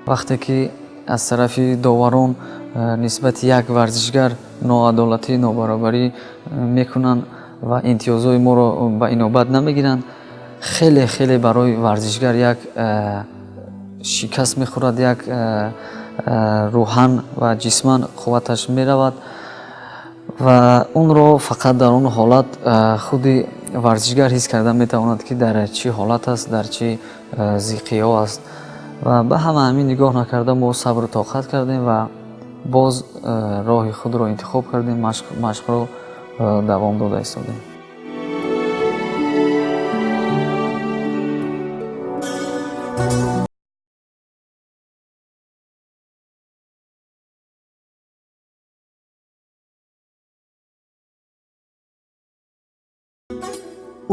Вақте ки аз тарафи доварон нисбати як варзишгар ноадолатӣ, нобаробарӣ мекунанд ва имтиёзҳои моро ба инобат намегиранд, хеле хеле барои варзишгар як шикаст мехӯрад, як рӯҳан ва ҷисман қувваташ меравад ва онро фақат дар он ҳолат худи варзишгар ҳис карда метавонад, ки дар чӣ ҳолат аст, дар чӣ зиқиҳо аст. Ва ба ҳама ҳамин нигоҳ накарда, мо сабру тоқат кардем ва боз роҳи худро интихоб кардем, машқро давом дода истодем.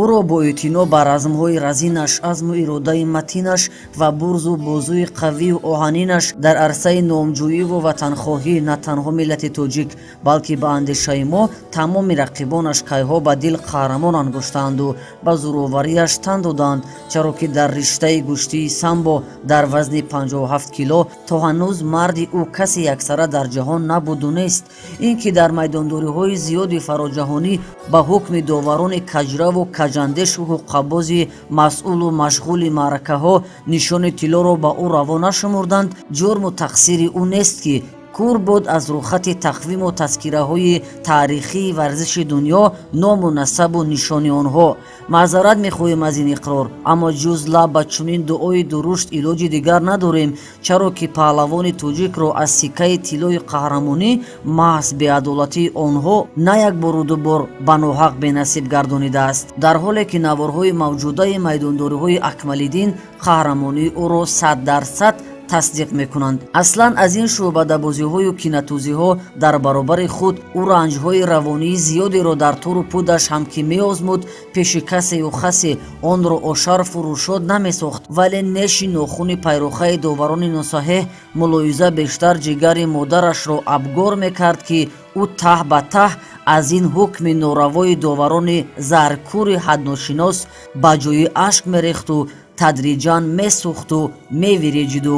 Ӯро бо эътино ба размҳои разинаш, азму иродаи матинаш ва бурзу бозуи қавию оҳанинаш дар арсаи номҷӯиву ватанхоҳӣ на танҳо миллати тоҷик, балки ба андешаи мо тамоми рақибонаш кайҳо ба дил қаҳрамон ангоштаанду ба зӯроварияш тан доданд, чаро ки дар риштаи гӯштии самбо дар вазни 57 кило то ҳанӯз марди ӯ касе яксара дар ҷаҳон набуду нест. Ин ки дар майдондориҳои зиёди фароҷаҳонӣ ба ҳукми доварони каҷраву каҷандешу ҳуққабози масъулу машғули маъракаҳо нишони тиллоро ба ӯ раво нашумурданд, ҷурму тақсири ӯ нест, ки кур буд аз рухати тақвиму тазкираҳои таърихии варзиши дунё ному насабу нишони онҳо. Маъзарат мехоҳем аз ин иқрор, аммо ҷуз лаб ба чунин дуои дурушт илоҷи дигар надорем, чаро ки паҳлавони тоҷикро аз сиккаи тиллои қаҳрамонӣ маҳз беадолатии онҳо на як бору дубор ба ноҳақ бенасиб гардонидааст, дар ҳоле ки наворҳои мавҷудаи майдондориҳои Акмалиддин қаҳрамонии ӯро 100% тасдиқ мекунанд. Аслан аз ин шӯъбадабозиҳою кинатӯзиҳо дар баробари худ ӯ ранҷҳои равонии зиёдеро дар туру пудаш ҳам ки меозмуд, пеши касею хасе онро ошарфу рӯшод намесохт, вале неши нохуни пайрохаи доварони носаҳеҳ мулоҳиза бештар ҷигари модарашро абгор мекард, ки ӯ таҳ ба таҳ аз ин ҳукми норавои доварони заркури ҳадношинос ба ҷои ашк мерехту тадриҷан месӯхту мевиреҷиду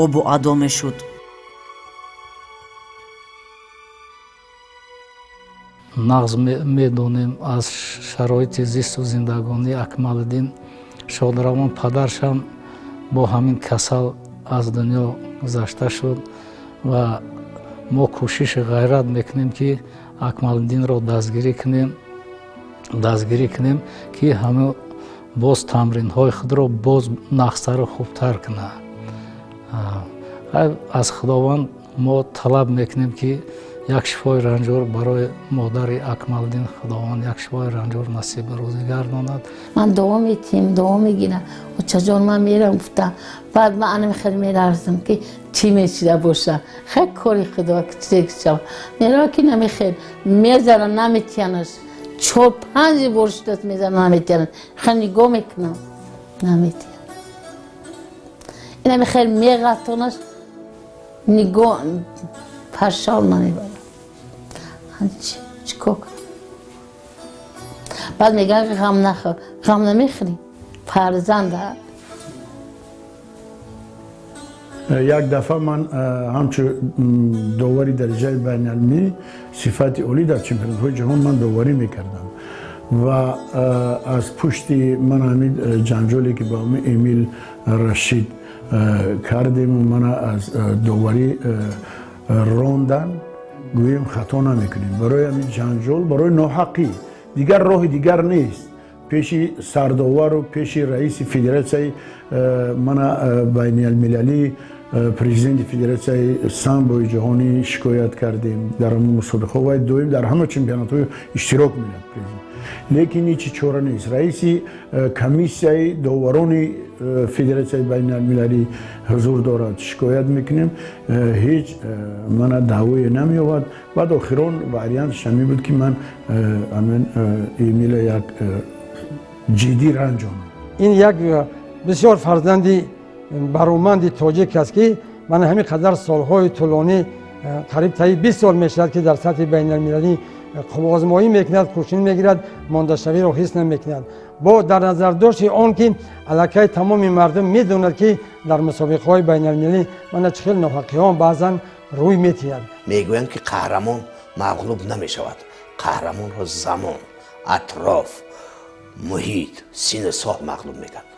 обу адо мешуд. Нағз медонем аз шароити зисту зиндагонии Акмалиддин шодравон. Падаршам бо ҳамин касал аз дунё гузашта шуд ва мо кӯшиши ғайрат мекунем, ки Акмалиддинро дастгирӣ кунем, ки ҳама боз тамринҳои худро боз нағзтару хубтар кунад. Аз Худованд мо талаб мекунем, ки як шифои ранҷур барои модари Акмалдин Худованд як шифои ранҷур насиби рӯзӣ гардонад. Ман дуо метиҳем, дуо мегирам. Очаҷон, ман мерам, гуфтам. Баъд ман анам хеле мерарзам, ки чӣ мешида боша. Хел кори Худо чизе мерава, ки намехел мезара, наметиянаш. Чор панҷ бор шудааст, мезара, наметиянаш. Хел нигоҳ мекунам, наметиям. Инами хел меғатонаш, нигоҳ паршал намебарам. Чикор кунам? Баъд мегӯянд, ғам нахӯр. Ғам намехӯрӣ, фарзанда. Як дафъа ман ҳамчун довари дараҷаи байналмилалӣ сифати олӣ дар чемпионатҳои ҷаҳон ман доварӣ мекардам ва аз пушти ман ҳамин ҷанҷоле ки ба Эмил Рашид кардем, мана аз доварӣ рондан, гӯем хато намекунем. Барои ҳамин ҷанҷол, барои ноҳақӣ, дигар роҳи дигар нест. Пеши сардовару пеши раиси федератсияи мана байналмилалӣ, президенти федератсияи самбои ҷаҳонӣ шикоят кардем. Дар мусобиқаҳо вай доим дар ҳама чемпионатҳо иштирок меяд президент, лекин ҳечи чора нест. Раиси комиссияи доварони федератсияи байналмилалӣ ҳузур дорад, шикоят мекунем, ҳеҷ мана даъвое намеёбад. Баъд охирон вариантш ҳамин буд, ки ман ҳамин Эмила як ҷиддӣ ранҷонам. Ин як бисёр фарзанди бароманди тоҷик аст, ки ман ҳамин қадар солҳои тӯлонӣ, қариб таи 20 сол мешавад, ки дар сатҳи байналмилалӣ Қувваозмоӣ мекунад, кӯшиш мегирад, мондашавиро ҳис намекунад. Бо дар назардошти он ки аллакай тамоми мардум медонад, ки дар мусобиқаҳои байналмилалӣ мана чӣ хел ноҳақиҳо баъзан рӯй метиҳад. Мегӯянд, ки қаҳрамон мағлуб намешавад. Қаҳрамонро замон, атроф, муҳит, сину сол мағлуб мекард.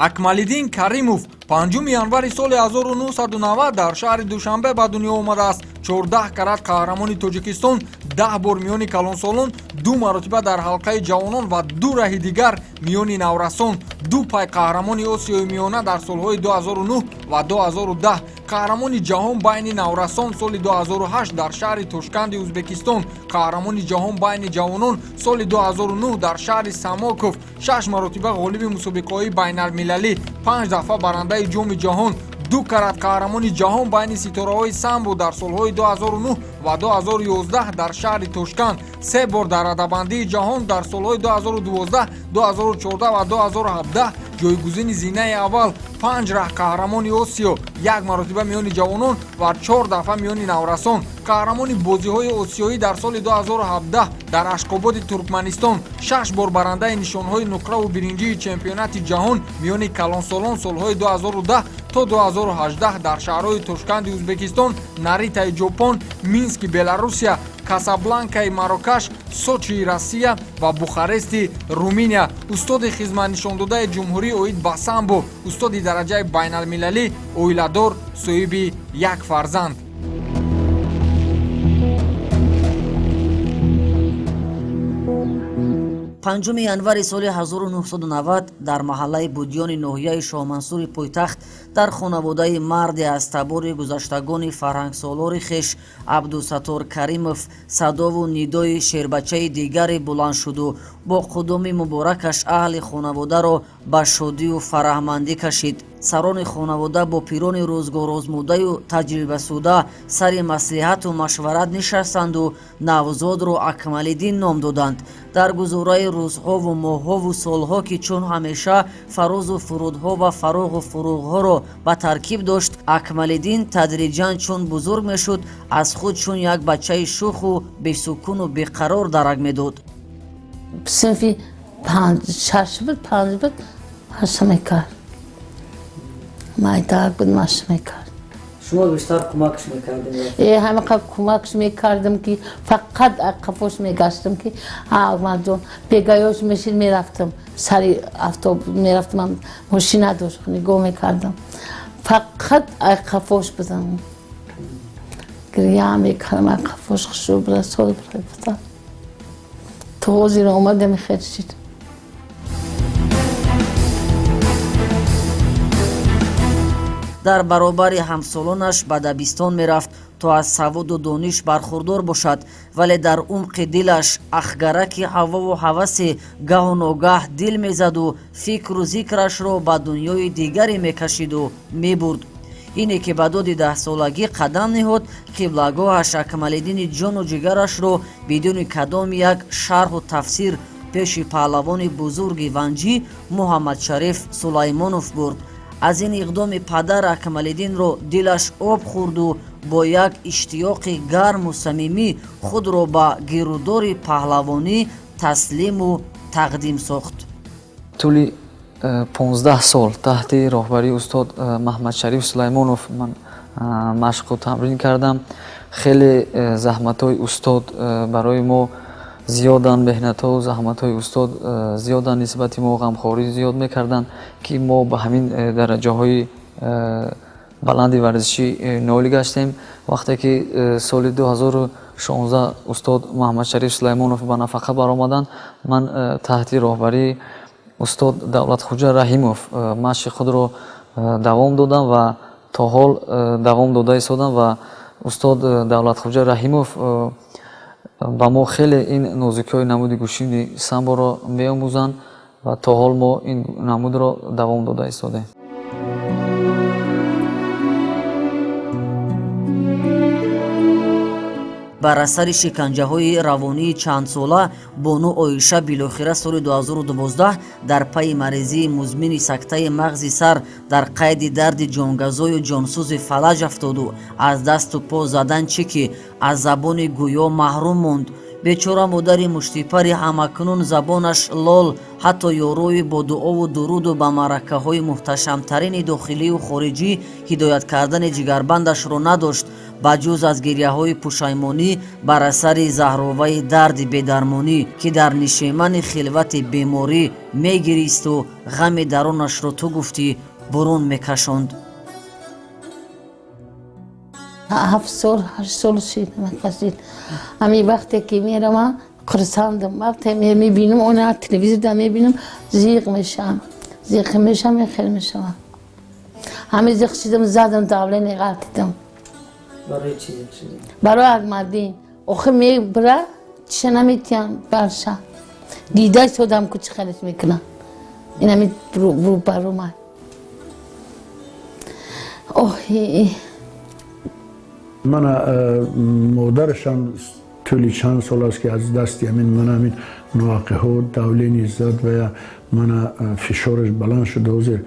Акмалиддин Каримов 5 январи соли 1990 дар шаҳри Душанбе ба дунё омадааст. 14 карат қаҳрамони Тоҷикистон, 10 бор миёни калонсолон, 2 маротиба дар ҳалқаи ҷавонон ва 2 раҳи дигар миёни наврасон, 2 пай қаҳрамони Осиёи Миёна дар солҳои 2009 ва 2010, қаҳрамони ҷаҳон байни наврасон соли 2008 дар шаҳри Тошканди Ӯзбекистон, қаҳрамони ҷаҳон байни ҷавонон соли 2009 дар шаҳри Самоков, 6 маротиба ғолиби мусобиқаҳои байналмилалӣ, 5 дафъа барандаи ҷоми ҷаҳон, 2 карат қаҳрамони ҷаҳон байни ситораҳои самбо дар солҳои 2009 ва 2011 дар шаҳри Тошканд, 3 бор дар радабандии ҷаҳон дар солҳои 2012, 2014 ва 2017 ҷойгузини зинаи аввал, 5 раҳ қаҳрамони Осиё, 1 маротиба миёни ҷавонон ва 4 дафъа миёни наврасон, қаҳрамони бозиҳои осиёӣ дар соли 2017 дар Ашқободи Туркманистон, 6 бор барандаи нишонҳои нуқраву биринҷии чемпионати ҷаҳон миёни калонсолон солҳои 2010 то 2018 дар шаҳрҳои Тошканди Ӯзбекистон, Наритаи Ҷопон, Мински Беларусия, Касабланкаи Марокаш, Сочии Россия ва Бухарести Руминия, устоди хизматнишондодаи ҷумҳурӣ оид ба самбо, устоди дараҷаи байналмилалӣ, оиладор, соҳиби як фарзанд. Панҷуми январи соли 1990 дар маҳаллаи Будёни ноҳияи Шоҳмансури пойтахт дар хонаводаи марде аз табори гузаштагони фарҳангсолори хеш Абдусаттор Каримов садову нидои шербачаи дигаре буланд шуду бо қудуми муборакаш аҳли хонаводаро ба шодию фараҳмандӣ кашид. Сарони хонавода бо пирони рӯзгорозмудаю таҷрибасуда сари маслиҳату машварат нишастанду навзодро Акмалиддин ном доданд. Дар гузораи рӯзҳову моҳҳову солҳо, ки чун ҳамеша фарозу фурудҳо ва фароғу фуруғҳоро ба таркиб дошт, Акмалиддин тадриҷан чун бузург мешуд, аз худ чун як бачаи шуху бесукуну беқарор дарак медод. Синфи шаш буд, панҷ буд, машқ мекард. Майдак буд, машқ мекард. Шумо бештар кӯмакш мекардем? Ҳамақа кӯмакш мекардам, ки фақат қафош мегаштам, ки Акмалҷон бегаёш мешид, мерафтам сари автобус, мерафтам, мошина дошт, нигоҳ мекардам, фақат қафош будам, гиря мекардам, қафош хушрӯ бирасод бирабудам. То ҳозир омадам, хел шид. Дар баробари ҳамсолонаш ба дабистон мерафт, то аз саводу дониш бархурдор бошад, вале дар умқи дилаш ахгараки ҳавову ҳавасе гаҳу ногаҳ дил мезаду фикру зикрашро ба дунёи дигаре мекашиду мебурд. Ине ки ба доди даҳсолагӣ қадам ниҳод, қиблагоҳаш Акмалиддини ҷону ҷигарашро бидуни кадом як шарҳу тафсир пеши паҳлавони бузурги ванҷӣ Муҳаммадшариф Сулаймонов бурд. Аз ин иқдоми падар Акмалиддинро дилаш об хӯрду бо як иштиёқи гарму самимӣ худро ба гирудори паҳлавонӣ таслиму тақдим сохт. Тӯли 15 сол таҳти роҳбарии устод Маҳмадшариф Сулаймонов ман машқу тамрин кардам. Хеле заҳматҳои устод барои мо зиёданд, меҳнатҳо заҳматҳои устод зиёданд, нисбати мо ғамхорӣ зиёд мекарданд, ки мо ба ҳамин дараҷаҳои баланди варзишӣ ноил гаштем. Вақте ки соли 2016 устод Маҳмадшариф Сулаймонов ба нафақа баромаданд, ман таҳти роҳбарии устод Давлатхуҷа Раҳимов машқи худро давом додам ва то ҳол давом дода истодам. Ва устод Давлатхуҷа Раҳимов ба мо хеле ин нозукиҳои намуди гӯштини самборо меомӯзанд ва то ҳол мо ин намудро давом дода истодем. Бар асари шиканҷаҳои равонии чандсола бону Оиша билохира соли 2012 дар пайи маризии музмини сактаи мағзи сар дар қайди дарди ҷонгазою ҷонсӯзи фалаҷ афтоду аз дасту по задан чӣ ки аз забони гӯё маҳрум монд. Бечора модари муштипари ҳамакнун забонаш лол, ҳатто ёрои бо дуову дуруду ба маъракаҳои муҳташамтарини дохилию хориҷӣ ҳидоят кардани ҷигарбандашро надошт, ба ҷуз аз гиряҳои пушаймонӣ бар асари заҳроваи дарди бедармонӣ, ки дар нишемани хилвати беморӣ мегиристу ғами дарунашро ту гуфтӣ бурун мекашонд. 7 сол, 8 сол шид, кашид. Ҳамин вақте ки меравам, хурсандам. Вақте мебинам, она телевизорда мебинам, зиқ мешавам. Зиқ мешавам, хел мешавам. Ҳамин зиқ шидам, задам, давление ғалтидам. Барои чӣ зиқ шидӣ? Барои Акмалдин. Охир мебара, чиша наметиям барша. Дида истодам, ку чӣ хелеш мекунам. Ин ҳамин рӯбарӯ ман. Оҳ, мана модарашам тӯли чанд сол аст, ки аз дасти ҳамин мана ҳамин ноақиҳо давление зад ва я мана фишораш баланд шуда, ҳозир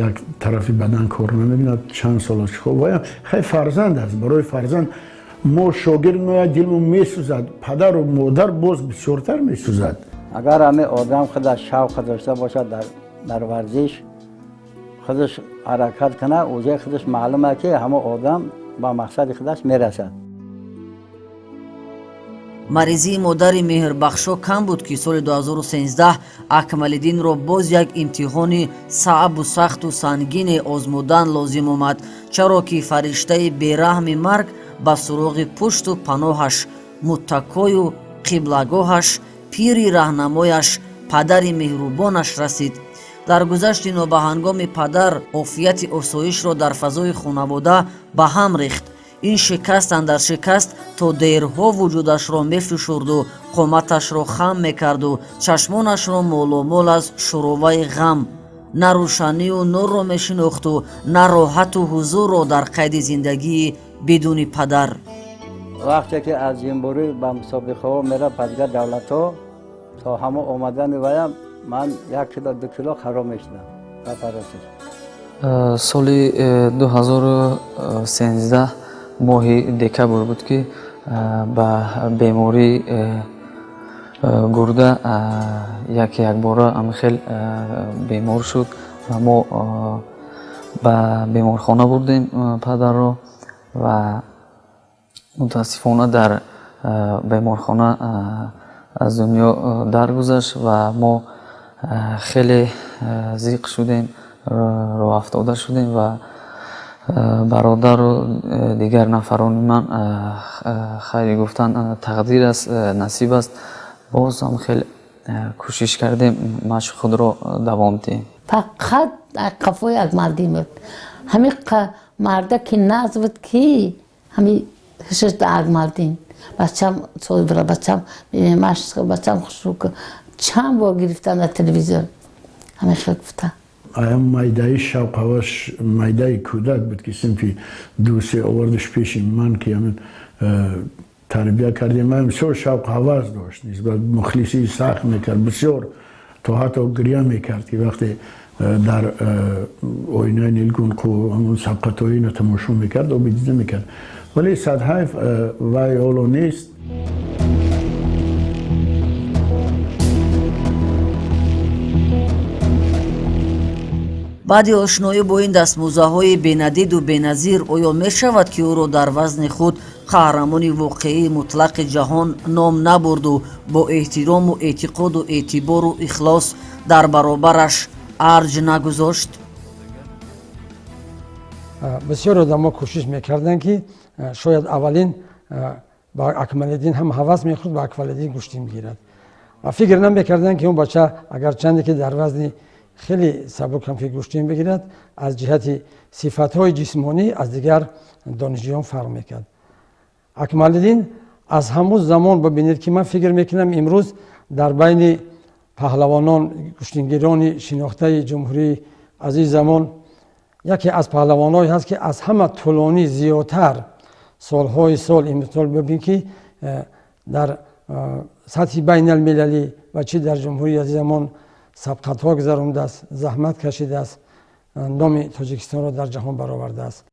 як тарафи бадан кор намекунад. Чанд сол аст. Хоб, ва хай фарзанд аст, барои фарзанд мо шогирд мояд, дилмон месӯзад, падару модар боз бисёртар месӯзад. Агар ҳамин одам худаш шавқ дошта бошад дар варзиш, худаш ҳаракат кунад, уже худаш маълум аст, ки ҳамон одам ба мақсади худаш мерасад. Маризии модари меҳрбахшо кам буд, ки соли 2013 Акмалиддинро боз як имтиҳони саъбу сахту сангине озмудан лозим омад, чаро ки фариштаи бераҳми марг ба суроғи пушту паноҳаш, муттакою қиблагоҳаш, пири раҳнамояш, падари меҳрубонаш расид. Дар гузашти нобаҳангоми падар офияти осоишро дар фазои хонавода ба ҳам рехт. Ин шикаст андар шикаст то дерҳо вуҷудашро мефишурду қоматашро хам мекарду чашмонашро моломол аз шуроваи ғам. На рӯшанию нурро мешинохту на роҳату ҳузурро дар қайди зиндагии бидуни падар. Вақте ки аз ҷумҳурӣ ба мусобиқаҳо меравад ба дигар давлатҳо, то ҳамон омадани ваям ман 1 кило, 2 кило хароб мешудам ба парасиш. Соли 2013 моҳи декабр буд, ки ба бемории гурда яке якбора хел бемор шуд ва мо ба беморхона бурдем падарро ва мутаассифона дар беморхона аз дунё даргузашт ва мо хеле зиқ шудем, роҳафтода шудем ва бародару дигар нафарони ман хайри гуфтан тақдир аст, насиб аст. Боз ҳам хеле кӯшиш кардем машқ худро давом диҳем. Фақат қафои Акмалдин буд. Ҳамин марда ки нағз буд, ки ҳамин ҳушаш да Акмалдин. Бачам сол бира, бачам машқ, бачам хушрӯ чанд бор гирифтам дар телевизор. Ҳамин хел гуфта. Аям майдаи шавқаваш, майдаи кӯдак буд, ки синфи 2-3 овардаш пеши ман, ки ҳамин тарбия кардем. Ман бисёр шавқ ҳавас дошт, нисбат мухлисии сахт мекард, бисёр то ҳатто гиря мекард, ки вақте дар оинаи нилгун ҳамон сабқатҳои тамошо мекард, оби дида мекард. Вале садҳайф вай ҳоло нест. Баъди ошноӣ бо ин дастмӯзаҳои бенадиду беназир оё мешавад, ки ӯро дар вазни худ қаҳрамони воқеии мутлақи ҷаҳон ном набурду бо эҳтирому эътиқоду эътибору ихлос дар баробараш арҷ нагузошт? Бисёр одамо кӯшиш мекарданд, ки шояд аввалин ба Акмалиддин ҳам ҳавас мехӯрд, ба Акмалиддин гӯштин бигирад ва фикр намекарданд, ки он бача агарчанде ки дар вазни хеле сабук ҳам ки гӯштин бигирад, аз ҷиҳати сифатҳои ҷисмонӣ аз дигар донишҷӯён фарқ мекард. Акмалиддин аз ҳамун замон бибинед, ки ман фикр мекунам имрӯз дар байни паҳлавонон, гӯштингирони шинохтаи ҷумҳурии азиз замон яке аз паҳлавонҳое ҳаст, ки аз ҳама тӯлонӣ зиёдтар Солҳои сол имсол бибин, ки дар сатҳи байналмилалӣ ва чӣ дар ҷумҳурии азизамон сабқатҳо гузарондааст, заҳмат кашидааст, номи Тоҷикистонро дар ҷаҳон баровардааст.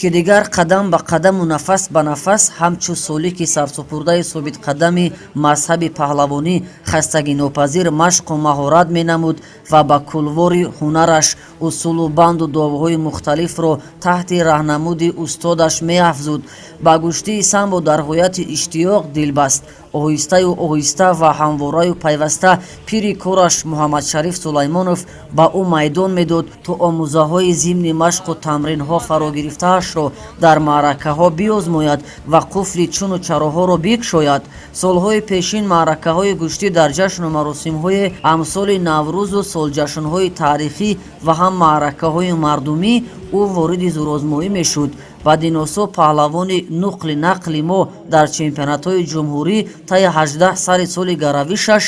Ки дигар қадам ба қадаму нафас ба нафас ҳамчу солики сарсупурдаи собитқадами мазҳаби паҳлавонӣ хастагинопазир машқу маҳорат менамуд ва ба кулвори ҳунараш усулу банду довҳои мухталифро таҳти раҳнамуди устодаш меафзуд. Ба гӯштии самбо дар ғояти иштиёқ дилбаст. Оҳистаю оҳиста ва ҳамвораю пайваста пири кораш Муҳаммадшариф Сулаймонов ба ӯ майдон медод, то омӯзаҳои зимни машқу тамринҳо фарогирифтаашро дар маъракаҳо биозмояд ва қуфли чуну чароҳоро бикшояд. Солҳои пешин маъракаҳои гӯштӣ дар ҷашну маросимҳои амсоли Наврӯзу солҷашнҳои таърихӣ ва ҳам маъракаҳои мардумӣ ӯ вориди зӯрозмоӣ мешуд. Бадиносо паҳлавони нуқли нақли мо дар чемпионатҳои ҷумҳурӣ таи 18 сари соли гаравишаш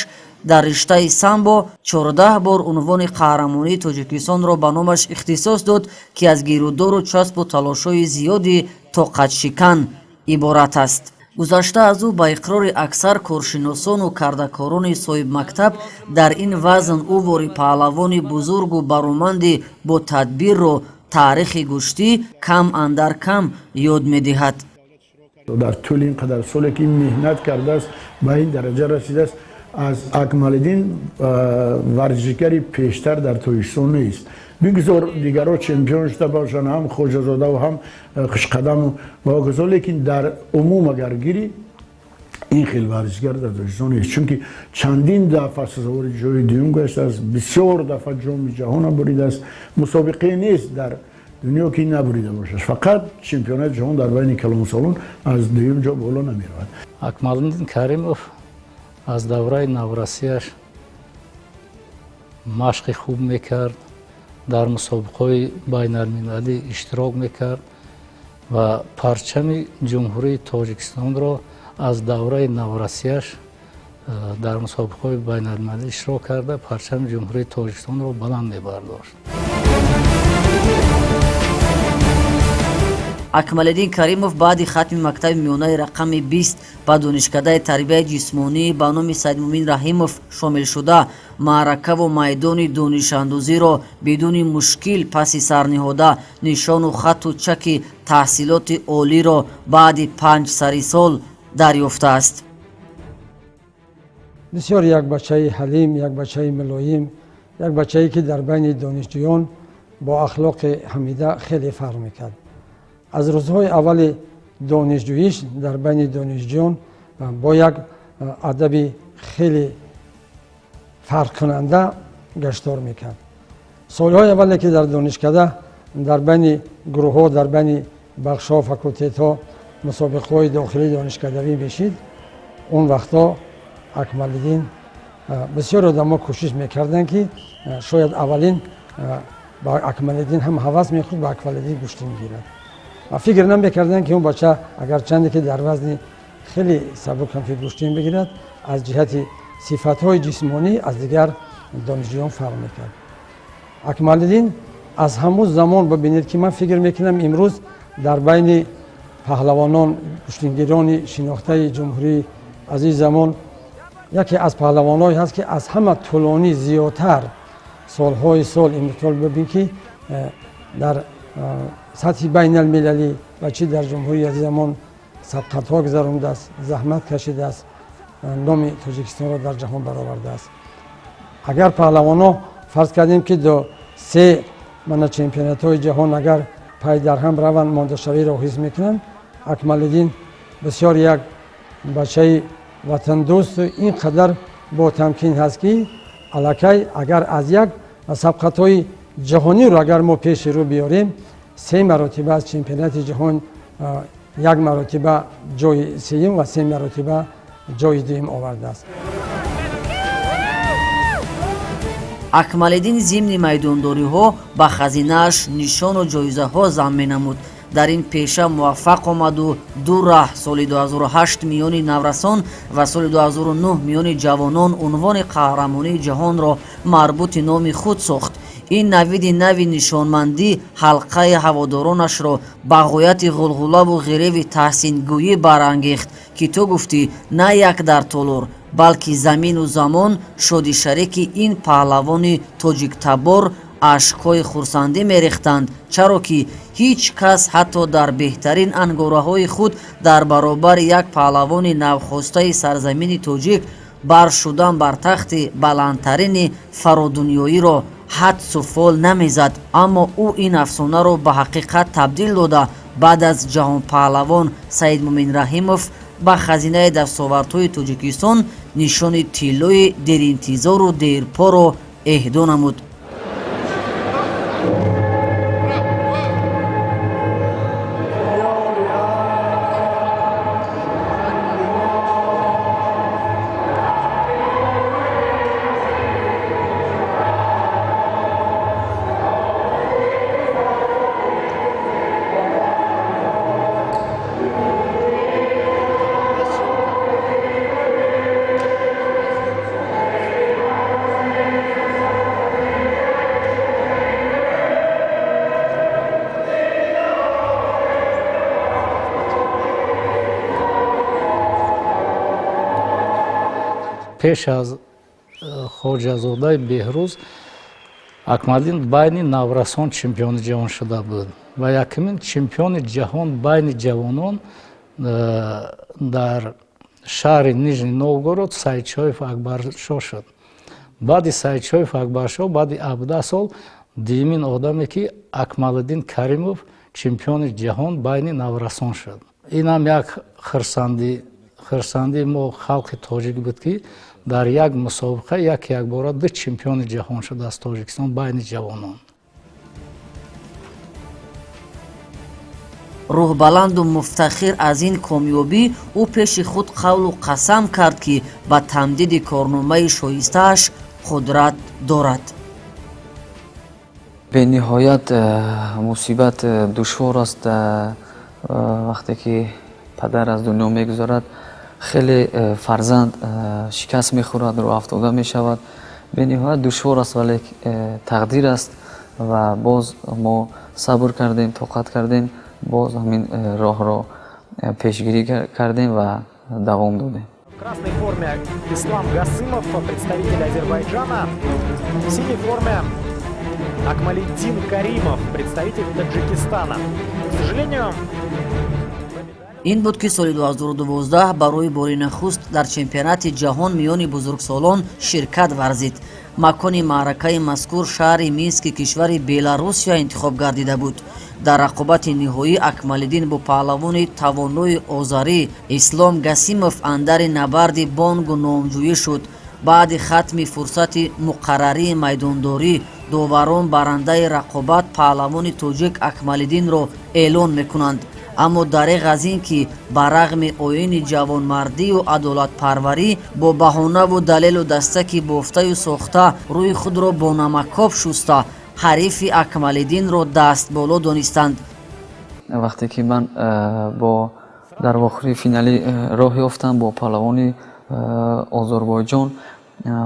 дар риштаи самбо 14 бор унвони қаҳрамонии Тоҷикистонро ба номаш ихтисос дод, ки аз гирудору часпу талошҳои зиёди тоқатшикан иборат аст. Гузашта аз ӯ, ба иқрори аксар коршиносону кардакорони соҳибмактаб, дар ин вазн ӯ вори паҳлавони бузургу бароманди бо тадбирро таърихи гӯштӣ кам андар кам ёд медиҳад. Дар тӯли ин қадар соле ки меҳнат кардааст, ба ин дараҷа расидааст, аз Акмалиддин варзишгари пештар дар Тоҷикистон нест. Бигзор дигарро чемпион шуда бошанд, ҳам Хоҷазодаву ҳам Хушқадаму ва ҳоказо, лекин дар умум агар гирӣ, ин хел варзишгар дар Тоҷикистон нест, чунки чандин дафъа сазовори ҷои дуюм гаштааст, бисёр дафъа ҷоми ҷаҳона буридааст. Мусобиқае нест дар дунё, ки набурида бошад. Фақат чемпионати ҷаҳон дар байни калонсолон аз дуюм ҷо боло намеравад. Акмалиддин Каримов аз давраи наврасияш машқи хуб мекард, дар мусобиқаҳои байналмилалӣ иштирок мекард ва парчами Ҷумҳурии Тоҷикистонро аз давраи наврасияш дар мусобиқаҳои байналмилалӣ иштирок карда, парчами Ҷумҳурии Тоҷикистонро баланд мебардошт. Акмалиддин Каримов баъди хатми мактаби миёнаи рақами 20 ба донишкадаи тарбияи ҷисмонӣ ба номи Саидмумин Раҳимов шомил шуда, маъракаву майдони донишандӯзиро бидуни мушкил паси сар ниҳода, нишону хатту чаки таҳсилоти олиро баъди 5 сари сол дарёфтааст. Бисёр як бачаи ҳалим, як бачаи мулоим, як бачае, ки дар байни донишҷӯён бо ахлоқи ҳамида хеле фарқ мекард. Аз рӯзҳои аввали донишҷӯиш дар байни донишҷӯён бо як адаби хеле фарқкунанда гаштор мекард. Солҳои аввале, ки дар донишкада дар байни гурӯҳҳо, дар байни бахшҳо, факултетҳо мусобиқаҳои дохилии донишкадавӣ мешид, он вақтҳо Акмалиддин бисёр одамо кӯшиш мекарданд, ки шояд аввалин ба Акмалиддин ҳам ҳавас мехӯрд, ба Акмалиддин гӯштӣ мегирад. Ва фикр намекарданд, ки он бача агарчанде ки дар вазни хеле сабук ҳам ки гӯштин бигирад, аз ҷиҳати сифатҳои ҷисмонӣ аз дигар донишҷӯён фарқ мекард. Акмалиддин аз ҳамун замон бибинед, ки ман фикр мекунам, имрӯз дар байни паҳлавонон, гӯштингирони шинохтаи ҷумҳурии азиз замон яке аз паҳлавонҳое ҳаст, ки аз ҳама тӯлонӣ зиёдтар солҳои сол имсол бибин, ки дар сатҳи байналмилалӣ ва чӣ дар ҷумҳурии азизамон сабқатҳо гузарондааст, заҳмат кашидааст, номи Тоҷикистонро дар ҷаҳон баровардааст. Агар паҳлавонҳо фарз кардем, ки до се мана чемпионатҳои ҷаҳон агар пай дар ҳам раванд, мондашавиро ҳис мекунанд, Акмалиддин бисёр як бачаи ватандӯсту ин қадар ботамкин ҳаст, ки аллакай агар аз як сабқатҳои ҷаҳониро агар мо пеши рӯ биёрем, се маротиба аз чемпионати ҷаҳон як маротиба ҷои сеюм ва се маротиба ҷои дуюм овардааст. Акмалиддин зимни майдондориҳо ба хазинааш нишону ҷоизаҳо зам менамуд. Дар ин пеша муваффақ омаду ду раҳ соли 2008 миёни наврасон ва соли 2009 миёни ҷавонон унвони қаҳрамонии ҷаҳонро марбути номи худ сохт. Ин навиди нави нишонмандӣ ҳалқаи ҳаводоронашро ба ғояти ғулғулаву ғиреви таҳсингӯӣ барангехт, ки ту гуфтӣ на як дар толор, балки замину замон шодишарики ин паҳлавони тоҷиктабор ашкҳои хурсандӣ мерехтанд, чаро ки ҳеҷ кас ҳатто дар беҳтарин ангораҳои худ дар баробари як паҳлавони навхостаи сарзамини тоҷик бар шудан бар тахти баландтарини фародунёиро ҳадсу фол намезад. Аммо ӯ ин афсонаро ба ҳақиқат табдил дода, баъд аз ҷаҳонпаҳлавон Саидмумин Раҳимов ба хазинаи дастовардҳои Тоҷикистон нишони тиллои деринтизору дерпоро эҳдо намуд. Пеш аз Хоҷазодаи Беҳрӯз Акмалдин байни наврасон чемпиони ҷаҳон шуда буд ва якумин чемпиони ҷаҳон байни ҷавонон дар шаҳри Нижний Новгород Саидшоев Акбаршоҳ шуд. Баъди Саидшоев Акбаршоҳ, баъди 17 сол дуюмин одаме ки Акмалиддин Каримов чемпиони ҷаҳон байни наврасон шуд. Инам як хурсандии мо халқи тоҷик буд, ки дар як мусобиқа як якбора ду чемпиони ҷаҳон шуд аз Тоҷикистон байни ҷавонон. Рӯҳбаланду муфтахир аз ин комёбӣ ӯ пеши худ қавлу қасам кард, ки ба тамдиди корномаи шоистааш қудрат дорад. Бениҳоят мусибат душвор аст. Вақте ки падар аз дунё мегузарад, хеле фарзанд шикаст мехӯрад, рӯҳафтода мешавад. Бениҳоят душвор аст, вале тақдир аст ва боз мо сабр кардем, тоқат кардем, боз ҳамин роҳро пешгирӣ кардем ва давом додем. В красной форме Ислам Гасымов, представитель Азербайджана. В синей форме Акмалиддин Каримов, представитель Таджикистана. К сожалению, ин буд, ки соли 2012 барои бори нахуст дар чемпионати ҷаҳон миёни бузургсолон ширкат варзид. Макони маъракаи мазкур шаҳри Мински кишвари Беларусия интихоб гардида буд. Дар рақобати ниҳоӣ Акмалиддин бо паҳлавони тавонои озарӣ Ислом Гасимов андари набарди бонгу номҷӯӣ шуд. Баъди хатми фурсати муқаррарии майдондорӣ доварон барандаи рақобат паҳлавони тоҷик Акмалиддинро эълон мекунанд. Аммо дареғ аз ин ки ба рағми оини ҷавонмардию адолатпарварӣ бо баҳонаву далелу дастаки бофтаю сохта рӯи худро бо намакоб шуста ҳарифи Акмалиддинро дастболо донистанд. Вақте ки ман бо дар вохӯрии финалӣ роҳ ёфтам, бо паҳлавони Озарбойҷон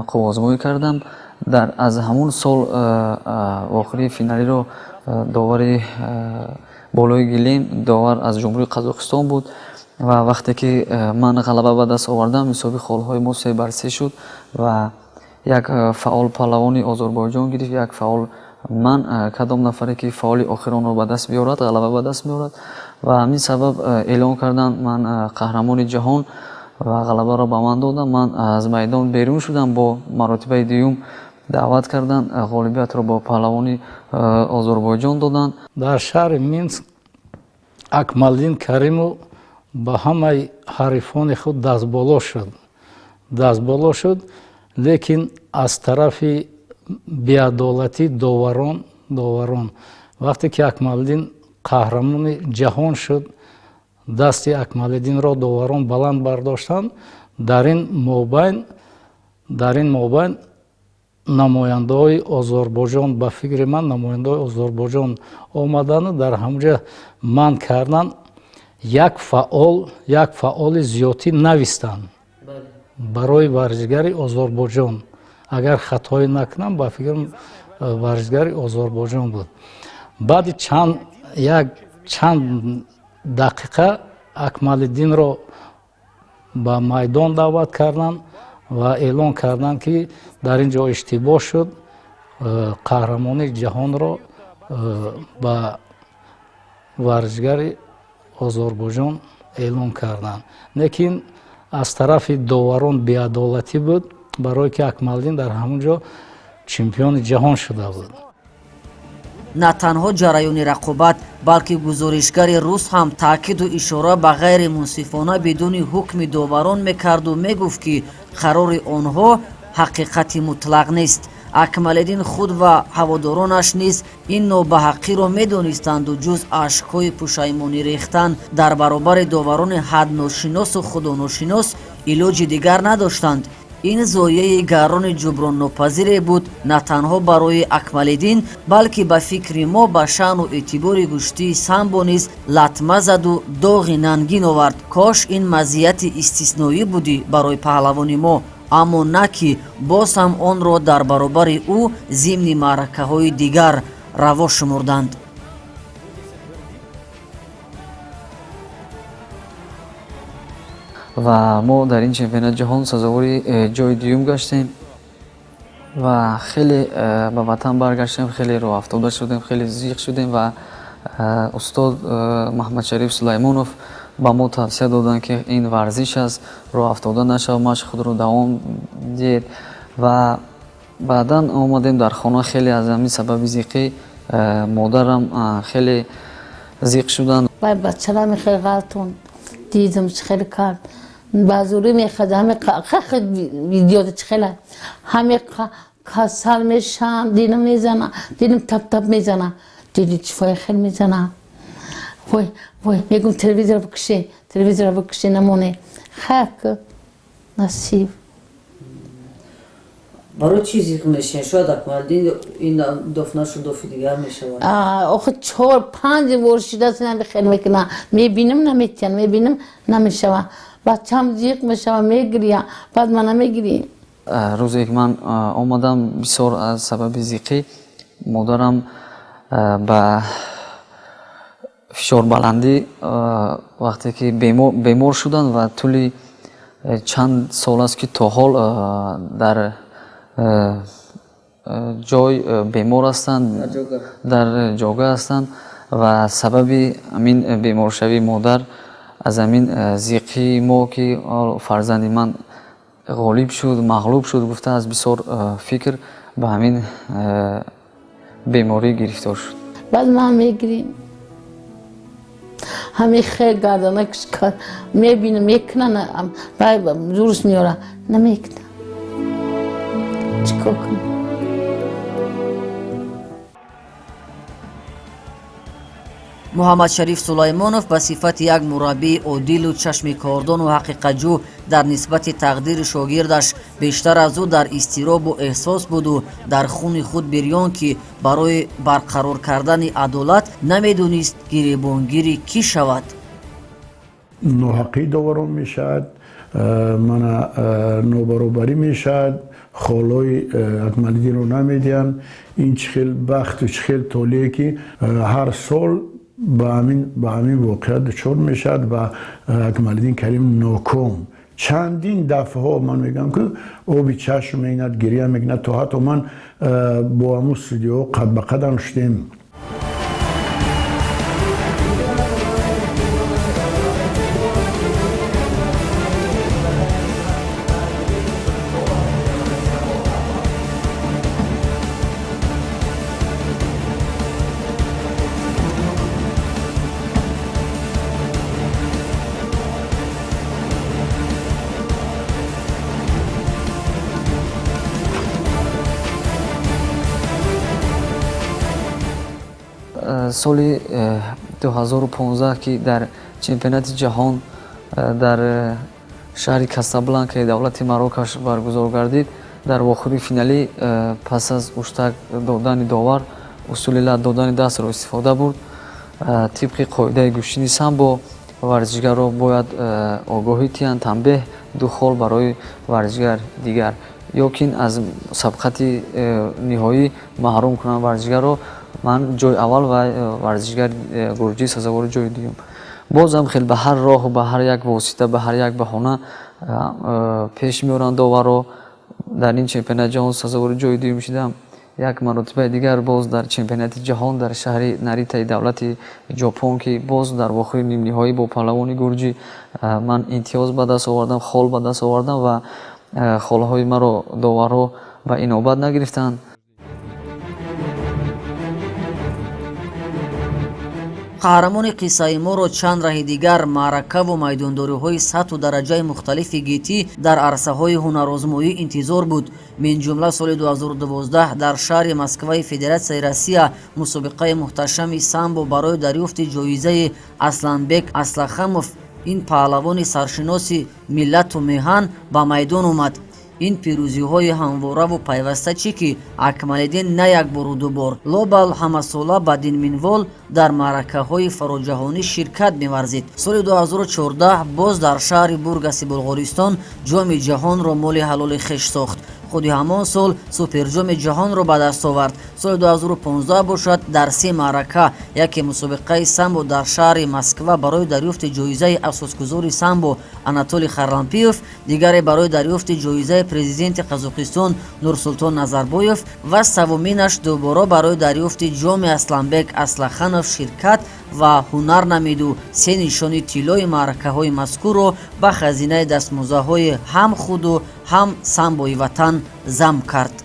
қуввозмоӣ кардам. Дар аз ҳамун сол вохӯрии финалиро довари болои гилем довар аз Ҷумҳурии Қазоқистон буд ва вақте ки ман ғалаба ба даст овардам, ҳисоби холҳои мо 3-3 шуд ва як фаъол паҳлавони Озарбойҷон гирифт, як фаъол ман. Кадом нафаре ки фаъоли охиронро ба даст биёрад, ғалаба ба даст меорад ва ҳамин сабаб эълон карданд ман қаҳрамони ҷаҳон ва ғалабаро ба ман додам. Ман аз майдон берун шудам, бо маротибаи дуюм даъват карданд, ғолибиятро бо паҳлавони Озарбойҷон доданд. Дар шаҳри Минск Акмалдин Каримов ба ҳамаи ҳарифони худ дастболо шуд, лекин аз тарафи беадолатӣ доварон вақте ки Акмалдин қаҳрамони ҷаҳон шуд, дасти Акмалиддинро доварон баланд бардоштанд. Дар ин мобайн Намояндаҳои Озарбойҷон, ба фикри ман, намояндаҳои Озарбойҷон омадану дар ҳамонҷа манъ кардан, як фаъоли зиёдтӣ навистанд барои варзишгари Озарбойҷон. Агар хатоӣ накунам, ба фикрам, варзишгари Озарбойҷон буд. Баъди як чанд дақиқа Акмалиддинро ба майдон даъват карданд ва эълон карданд, ки дар ин ҷо иштибоҳ шуд, қаҳрамонии ҷаҳонро ба варзишгари Озарбойҷон эълон карданд. Лекин аз тарафи доварон беадолатӣ буд, барое ки Акмалиддин дар ҳамон ҷо чемпиони ҷаҳон шуда буд. На танҳо ҷараёни рақобат, балки гузоришгари рус ҳам таъкиду ишора ба ғайримунсифона бидуни ҳукми доварон мекарду мегуфт, ки қарори онҳо ҳақиқати мутлақ нест. Акмалиддин худ ва ҳаводоронаш низ ин нобаҳаққиро медонистанду ҷуз ашкҳои пушаймонӣ рехтан дар баробари доварони ҳадношиносу худоношинос илоҷи дигар надоштанд. Ин зояи гарони ҷуброннопазире буд на танҳо барои Акмалиддин, балки ба фикри мо ба шаъну эътибори гӯштии самбо низ латма заду доғи нангин овард. Кош ин мазияти истисноӣ будӣ барои паҳлавони мо, аммо на ки боз ҳам онро дар баробари ӯ зимни маъракаҳои дигар раво шумурданд. Ва мо дар ин чемпионати ҷаҳон сазовори ҷои дуюм гаштем ва хеле ба ватан баргаштем, хеле роҳафтода шудем, хеле зиқ шудем ва устод Маҳмадшариф Сулаймонов ба мо тавсия доданд, ки ин варзиш аст, роҳафтода нашав, машқ худро давом диҳед. Ва баъдан омадем дар хона, хеле аз ҳамин сабаби зиқӣ модарам хеле зиқ шуданд. Вай бачара мехел ғалтон дидам, чӣ хеле кард, ба зӯрӣ мехӯрд, ҳаме видеода чӣ хела ҳаме касал мешам, дилам мезана, дилам тап-тап мезана, дили чифои хел мезана. Вой, вой, мегум, телевизор бикше, телевизор бикше, намоне хак насиб. Барои чӣ зиқ мешавед? Шояд Акмалиддин ин доф нашуд, дофи дигар мешавад. Охи чор панҷ бор шидааст, хел мекуна, мебинам, наметиҳам, мебинам, намешава, бачам зиқ мешава, мегирия, баъд ман намегирӣ. Рӯзе ки ман омадам, бисёр аз сабаби зиқӣ модарам ба фишорбаландӣ вақте ки бемор шуданд ва тӯли чанд сол аст, ки то ҳол дар ҷой бемор ҳастанд, дар ҷога ҳастанд ва сабаби ҳамин беморшавии модар аз ҳамин зиқии мо, ки фарзанди ман ғолиб шуд, мағлуб шуд гуфта, аз бисёр фикр ба ҳамин беморӣ гирифтор шуд. Баъд ман мегирим, ҳамин хел гардана мебинам, мекунан, дуруст меёра, намекунам, чӣ кор кунам? Муҳаммадшариф Сулаймонов ба сифати як мураббии одилу чашми кордону ҳақиқатҷӯ дар нисбати тақдири шогирдаш бештар аз ӯ дар изтиробу эҳсос буду дар хуни худ бирён, ки барои барқарор кардани адолат намедонист гиребонгири кӣ шавад. Ноҳақӣ доварон мешавад, мана нобаробарӣ мешавад, холои Акмалиддинро намедиҳанд. Ин чӣ хел бахту чӣ хел толие, ки ҳар сол ба ҳамин воқеа дучор мешавад ва Акмалиддин Карим ноком чандин дафъаҳо, ман мегӯям, ки оби чашм мекунад, гиря мекунад, то ҳатто ман бо ҳамун судиҳо қад ба қадам шудем. Соли 2015, ки дар чемпионати ҷаҳон дар шаҳри Касабланкаи давлати Марокаш баргузор гардид. Дар вохӯрии финалӣ пас аз уштак додани довар усули лат додани дастро истифода бурд. Тибқи қоидаи гӯштини самбо варзишгарро бояд огоҳӣ тиҳанд, танбеҳ, 2 хол барои варзишгар дигар, ё кин аз сабқати ниҳоӣ маҳрум кунанд варзишгарро. Ман ҷои аввал ва варзишгар гурҷӣ сазовори ҷои дуюм. Бозам хел ба ҳар роҳу ба ҳар як восита, ба ҳар як баҳона пеш меоранд доварро. Дар ин чемпионати ҷаҳон сазовори ҷои дуюм шудам. Як маротибаи дигар боз дар чемпионати ҷаҳон дар шаҳри Наритаи давлати Ҷопон, ки боз дар вохӯри нимниҳоӣ бо паҳлавони гурҷӣ ман имтиёз ба даст овардам, хол ба даст овардам ва холҳои маро доварҳо ба инобат нагирифтанд. Қаҳрамони қиссаи моро чанд раҳи дигар маъракаву майдондориҳои сатҳу дараҷаи мухталифи гетӣ дар арсаҳои ҳунарозмоӣ интизор буд. Минҷумла соли 2012 дар шаҳри Москваи Федератсияи Россия мусобиқаи муҳташами самбо барои дарёфти ҷоизаи Асланбек Аслахамов, ин паҳлавони саршиноси миллату меҳан, ба майдон омад. Ин пирӯзиҳои ҳамвораву пайваста чӣ ки Акмалиддин на як бору дубор, лобал ҳамасола ба дин минвол дар маъракаҳои фароҷаҳонӣ ширкат меварзид. Соли 2014 боз дар шаҳри Бургаси Булғористон ҷоми ҷаҳонро моли ҳалоли хеш сохт. Худи ҳамон сол суперҷоми ҷаҳонро ба даст овард. Соли 2015 бошад дар 3 маърака, яке мусобиқаи самбо дар шаҳри Москва барои дарёфти ҷоизаи асосгузори самбо Анатолий Харлампиев, дигаре барои дарёфти ҷоизаи президенти Қазоқистон Нурсултон Назарбоев ва севуминаш дубора барои дарёфти ҷоми Асланбек Аслаханов ширкат ва ҳунар намиду 3 нишони тиллои маъракаҳои мазкурро ба хазинаи дастмузаҳои ҳам худу ҳам самбои ватан зам кард.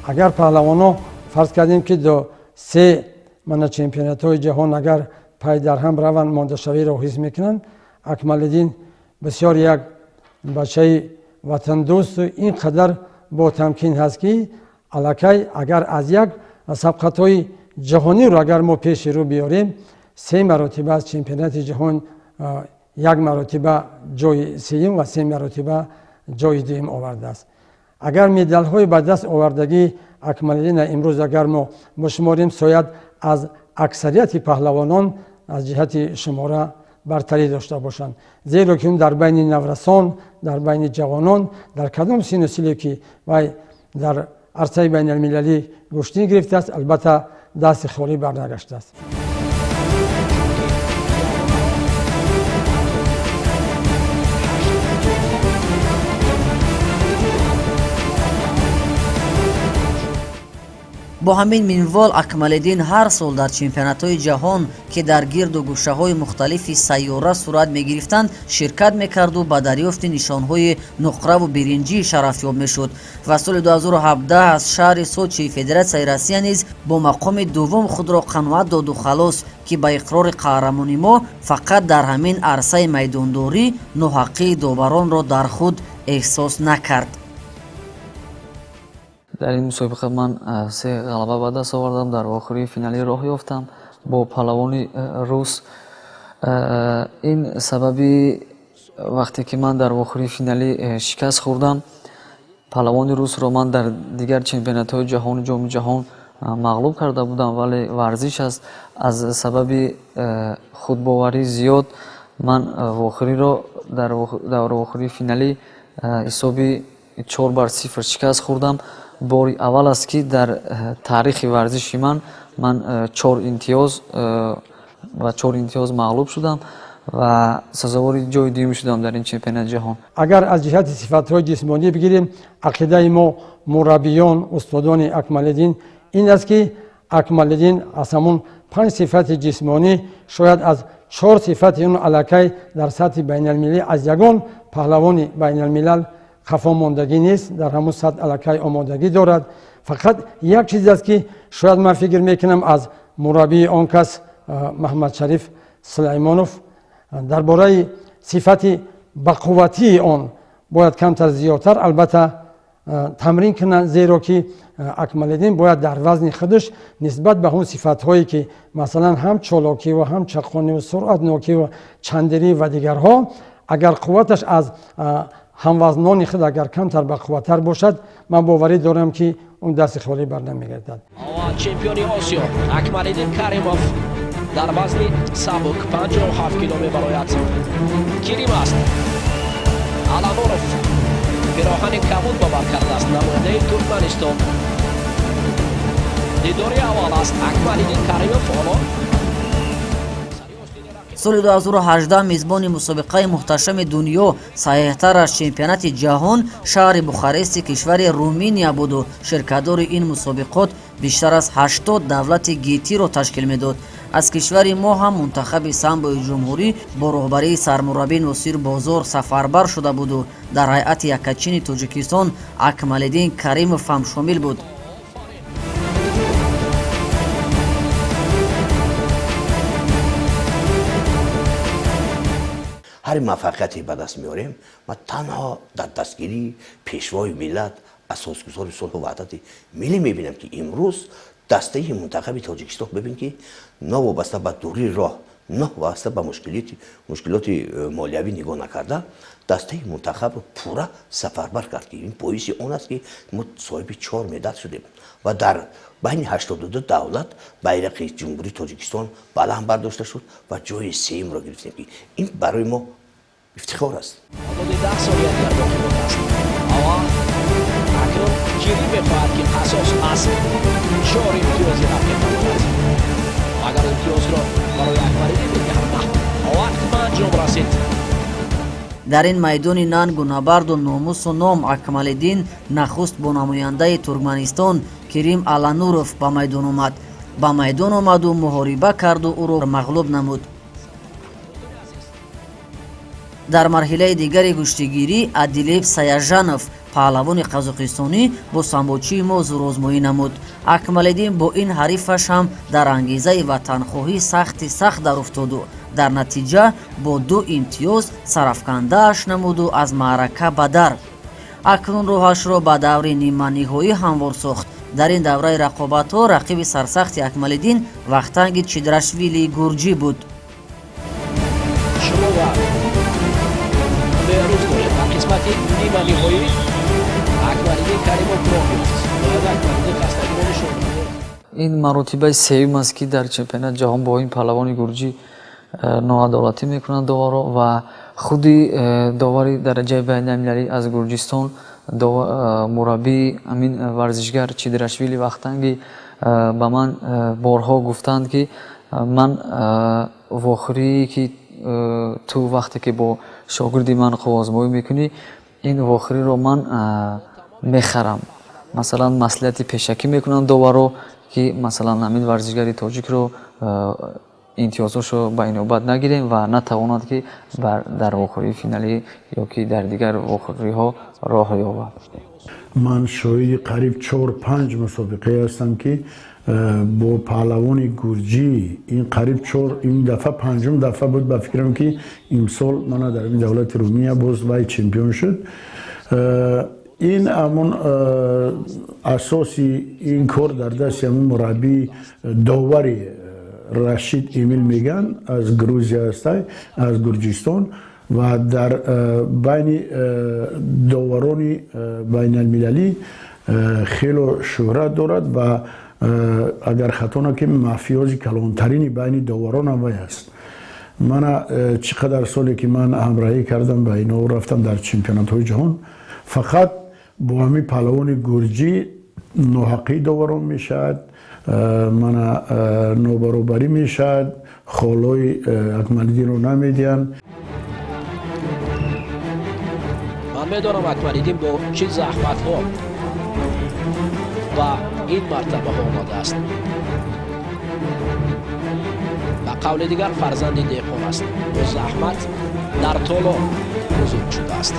Агар паҳлавонҳо фарз кардем ки до 3 мана чемпионатҳои ҷаҳон агар пай дар ҳам раванд, мондашавиро ҳис мекунанд. Акмалиддин бисёр як бачаи ватандӯсту ин қадар ботамкин ҳаст, ки аллакай агар аз як сабқатҳои ҷаҳониро агар мо пеши рӯ биёрем, 3 маротиба аз чемпионати ҷаҳон 1 маротиба ҷои сеюм ва 3 маротиба ҷои дуюм овардааст. Агар медалҳои ба даст овардагии Акмалиддина имрӯз агар мо бишуморем, шояд аз аксарияти паҳлавонон аз ҷиҳати шумора бартарӣ дошта бошанд, зеро ки дар байни наврасон, дар байни ҷавонон, дар кадом сину силе ки вай дар арсаи байналмилалӣ гӯштин гирифтааст, албатта дасти холӣ барнагаштааст. Бо ҳамин минвол Акмалиддин ҳар сол дар чемпионатҳои ҷаҳон, ки дар гирду гӯшаҳои мухталифи сайёра сурат мегирифтанд, ширкат мекарду ба дарёфти нишонҳои нуқраву биринҷӣ шарафёб мешуд. Ва соли 2017 аз шаҳри Сочии Федератсияи Россия низ бо мақоми дуввум худро қаноат доду халос, ки ба иқрори қаҳрамони мо фақат дар ҳамин арсаи майдондорӣ ноҳаққии доваронро дар худ эҳсос накард. Дар ин мусобиқа ман 3 ғалаба ба даст овардам, дар охири финалӣ роҳ ёфтам бо паҳлавони рус. Ин сабаби вақте ки ман дар охири финалӣ шикаст хӯрдам, паҳлавони русро ман дар дигар чемпионатҳои ҷаҳону ҷоми ҷаҳон мағлуб карда будам, вале варзиш аст. Аз сабаби худбоварӣ зиёд ман вохӯриро дар охири финалӣ ҳисоби 4-0 шикаст хӯрдам. Бори аввал аст, ки дар таърихи варзиши ман 4 имтиёз ва 4 имтиёз мағлуб шудам ва сазовори ҷои дуюм шудам дар ин чемпионати ҷаҳон. Агар аз ҷиҳати сифатҳои ҷисмонӣ бигирем, ақидаи мо мураббиён, устодони Акмалиддин ин аст, ки Акмалиддин аз ҳамон 5 сифати ҷисмонӣ шояд аз 4 сифати он аллакай дар сатҳи байналмилалӣ аз ягон паҳлавони байналмилал хафо мондагӣ нест, дар ҳамон сатҳ аллакай омодагӣ дорад. Фақат як чиз аст, ки шояд ман фикр мекунам аз мураббии он кас Маҳмадшариф Сулаймонов дар бораи сифати бақувватии он бояд камтар зиёдтар албатта тамрин кунанд, зеро ки Акмалиддин бояд дар вазни худаш нисбат ба он сифатҳое ки масалан ҳам чолокӣ ва ҳам чақонӣ ва суръатнокӣ ва чандирӣ ва дигарҳо, агар қувваташ аз Ҳамвазнони худ агар камтар бақувваттар бошад, ман боварӣ дорам, ки он дасти холӣ бар намегардад. Чемпиони Осиё Акмалиддин Каримов дар вазни сабук 57 кило мебарояд. Кирим аст. Аламонов пироҳани кабуд ба бар кардааст, намояндаи Туркманистон. Дидори аввал аст. Акмалиддин Каримов ҳоло Соли 2018 мезбони мусобиқаи муҳташами дунё, саҳиҳтар аз чемпионати ҷаҳон, шаҳри Бухарести кишвари Руминия буду ширкатдори ин мусобиқот бештар аз 80 давлати гетиро ташкил медод. Аз кишвари мо ҳам мунтахаби самбои ҷумҳурӣ бо роҳбарии сармураббӣ Носир Бозор сафарбар шуда буду дар ҳайати яккачини Тоҷикистон Акмалиддин Каримов ҳам шомил буд. Ҳар муваффақияте ба даст меорем, ма танҳо дар дастгирии пешвои миллат, асосгузори сулҳу ваҳдати миллӣ мебинам, ки имрӯз дастаи мунтахаби Тоҷикистон, бибин, ки новобаста ба дурии роҳ, новобаста ба мушкилоти молиявӣ нигоҳ накарда, дастаи мунтахабро пурра сафарбар кард, ки ин боиси он аст, ки мо соҳиби чор медал шудем ва дар байни 82 давлат байрақи Ҷумҳурии Тоҷикистон баланд бардошта шуд ва ҷои сеюмро гирифтем, ки ин барои мо ифтихор аст. 10 сония дигар боқӣ мондааст. Аввал акнун Кирим мехоҳад, ки қасос аз чор имтиёзи рақиб намояд. Агар имтиёзро барои Акмалиддин медиҳад, на, вақт ба анҷом расид. Дар ин майдони нангу набарду номусу ном Акмалиддин нахуст бо намояндаи Туркманистон Кирим Алануров ба майдон омаду муҳориба карду ӯро мағлуб намуд. Дар марҳилаи дигари гӯштигирӣ Адилеб Саяжанов, паҳлавони қазоқистонӣ, бо самбочии мо зӯрозмоӣ намуд. Акмалиддин бо ин ҳарифаш ҳам дар ангезаи ватанхоҳӣ сахти сахт даруфтоду дар натиҷа бо ду имтиёз сарафкандааш намуду аз маърака ба дар. Акнун роҳашро ба даври ниманиҳоӣ ҳамвор сохт. Дар ин давраи рақобатҳо рақиби сарсахти Акмалиддин Вахтанги Чидрашвили гурҷӣ буд. Шумо ва Беҳрӯз дорем. Дар қисмати ниманиҳоӣ Акмалиддин Каримов роҳ ёфт. Бояд Акмалиддин хастагиро нишон. Ин маротибаи сеюм аст, ки дар чемпионати ҷаҳон бо ин паҳлавони гурҷӣ ноадолатӣ мекунанд доварро ва худи довари дараҷаи байналмилалӣ аз Гурҷистон, мураббии ҳамин варзишгар Чидрашвили Вахтанги ба ман борҳо гуфтанд, ки ман вохӯрие, ки ту вақте ки бо шогирди ман қувваозмоӣ мекунӣ, ин вохӯриро ман мехарам. Масалан, маслиҳати пешакӣ мекунанд доварро, ки масалан ҳамин варзишгари тоҷикро имтиёзошро ба инобат нагирем ва натавонад, ки дар вохӯрии финалӣ ё ки дар дигар вохӯриҳо роҳ ёбад. Ман шоҳиди қариб чор панҷ мусобиқае ҳастам, ки бо паҳлавони гурҷӣ ин қариб чор, ин дафъа панҷум дафъа буд, ба фикрам, ки имсол мана дар ин давлати Руминия боз вай чемпион шуд. Ин ҳамон асоси ин кор дар дасти ҳамон мураббии довари Рашид Эмил меган, аз Грузия ҳастай, аз Гурҷистон, ва дар байни доварони байналмилалӣ хело шӯҳрат дорад ва агар хато накунем, мафиёзи калонтарини байни доварон ҳам вай аст. Мана чӣ қадар соле ки ман ҳамроҳӣ кардам ба ино, рафтам дар чемпионатҳои ҷаҳон, фақат бо ҳамин паҳлавони гурҷӣ ноҳаққии доварон мешавад, мана нобаробарӣ мешавад, холҳои Акмалиддинро намедиҳанд. Ман медонам, Акмалиддин бо чӣ заҳматҳо ба ин мартабаҳо омадааст. Ба қавли дигар, фарзанди деҳқон аст, бо заҳмат дар толор бузург шудааст.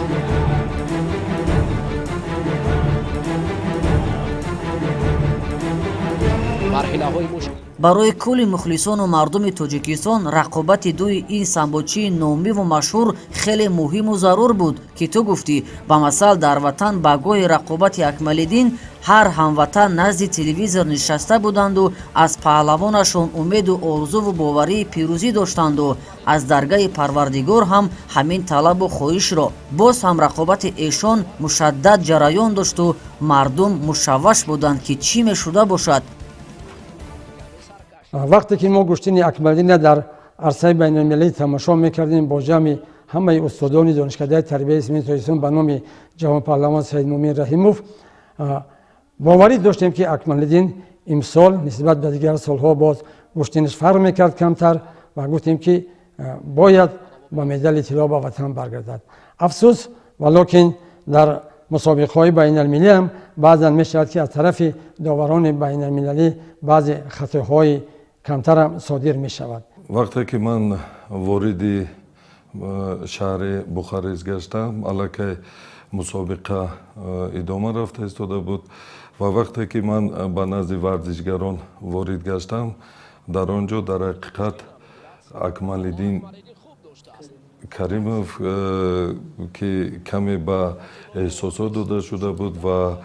Марҳилаҳои мушкил. Барои кулли мухлисону мардуми Тоҷикистон рақобати дуи ин самбочии номиву машҳур хеле муҳиму зарур буд, ки ту гуфтӣ, ба масал, дар ватан ба гоҳи рақобати Акмалиддин ҳар ҳамватан назди телевизор нишаста буданду аз паҳлавонашон умеду орзуву боварии пирӯзӣ доштанду. Аз даргаҳи Парвардигор ҳам ҳамин талабу хоҳишро. Боз ҳам рақобати эшон мушаддад ҷараён дошту мардум мушавваш буданд, ки чӣ мешуда бошад. Вақте ки мо гӯштини Акмалдина дар арсаи байналмилалӣ тамошо мекардем бо ҷамъи ҳамаи устодони Донишкадаи тарбияи исмии Тоҷикистон ба номи ҷавонпаҳлавон Саидмумин Раҳимов, боварӣ доштем, ки Акмалиддин имсол нисбат ба дигар солҳо боз гӯштинаш фарқ мекард камтар, ва гуфтем, ки бояд ба медали тилло ба ватан баргардад. Афсӯс, валокин дар мусобиқаҳои байналмилалӣ ҳам баъзан мешавад, ки аз тарафи доварони байналмилалӣ баъзе хатоҳои камтарам содир мешавад. Вақте ки ман вориди шаҳри Бухарест гаштам, аллакай мусобиқа идома рафта истода буд, ва вақте ки ман ба назди варзишгарон ворид гаштам, дар он ҷо дар ҳақиқат Акмалиддин Каримов, ки каме ба эҳсосот дода шуда буд ва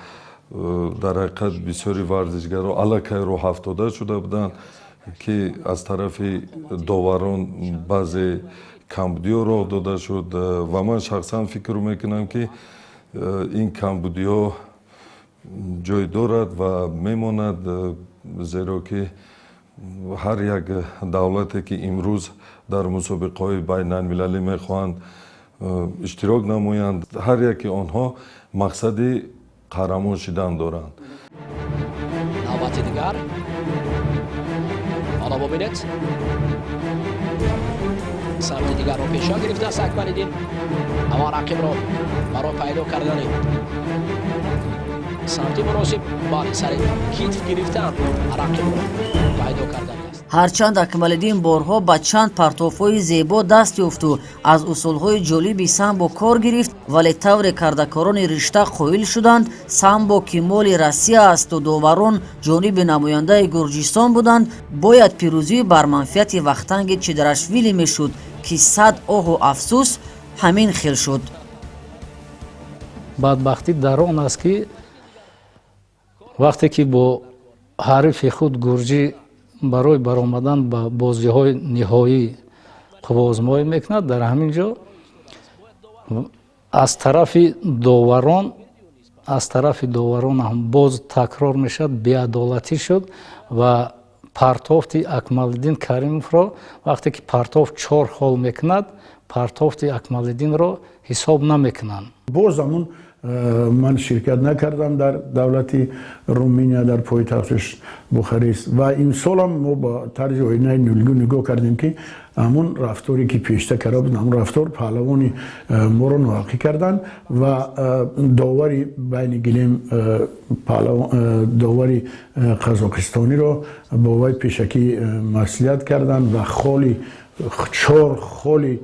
дар ҳақиқат бисёри варзишгарон аллакай рӯҳафтода шуда буданд, ки аз тарафи доварон баъзе камбудиҳо роҳ дода шуд. Ва ман шахсан фикр мекунам, ки ин камбудиҳо ҷой дорад ва мемонад, зеро ки ҳар як давлате, ки имрӯз дар мусобиқаҳои байналмилалӣ мехоҳанд иштирок намоянд, ҳар яке онҳо мақсади қаҳрамон шидан доранд. Навбати дигар ҳоло бубинед, самти дигарро пеша гирифтааст Акмалиддин, аммо рақибро барои пайдо кардани самти муносиб, бале, сари китф гирифтан рақибро пайдо кардан аст. Ҳарчанд Акмалиддин борҳо ба чанд партофҳои зебо даст ёфту аз усулҳои ҷолиби самбо кор гирифт, вале тавре кардакорони ришта қоил шуданд, самбо, ки моли Россия асту доварон ҷониби намояндаи Гурҷистон буданд, бояд пирӯзӣ бар манфиати Вахтанги Чидарашвили мешуд, ки сад оҳу афсӯс, ҳамин хел шуд. Бадбахтӣ дар он аст, ки вақте ки бо ҳарифи худ гурҷӣ барои баромадан ба бозиҳои ниҳоӣ қувваозмоӣ мекунад, дар ҳамин ҷо аз тарафи доварон ҳам боз такрор мешавад, беадолатӣ шуд ва партофти Акмалиддин Каримовро, вақте ки партофт чор хол мекунад, партофти Акмалиддинро ҳисоб намекунанд. Боз ҳамун ман ширкат накардам дар давлати Руминия, дар пойтахташ Бухарест. Ва имсолам мо ба тарзи оинаи нулгу нигоҳ кардем, ки ҳамун рафторе, ки пешта карда буд, ҳамун рафтор паҳлавони моро ноҳақӣ карданд ва довари байни гилем, довари қазоқистониро бо вай пешакӣ маслиҳат карданд ва холи, чор холи,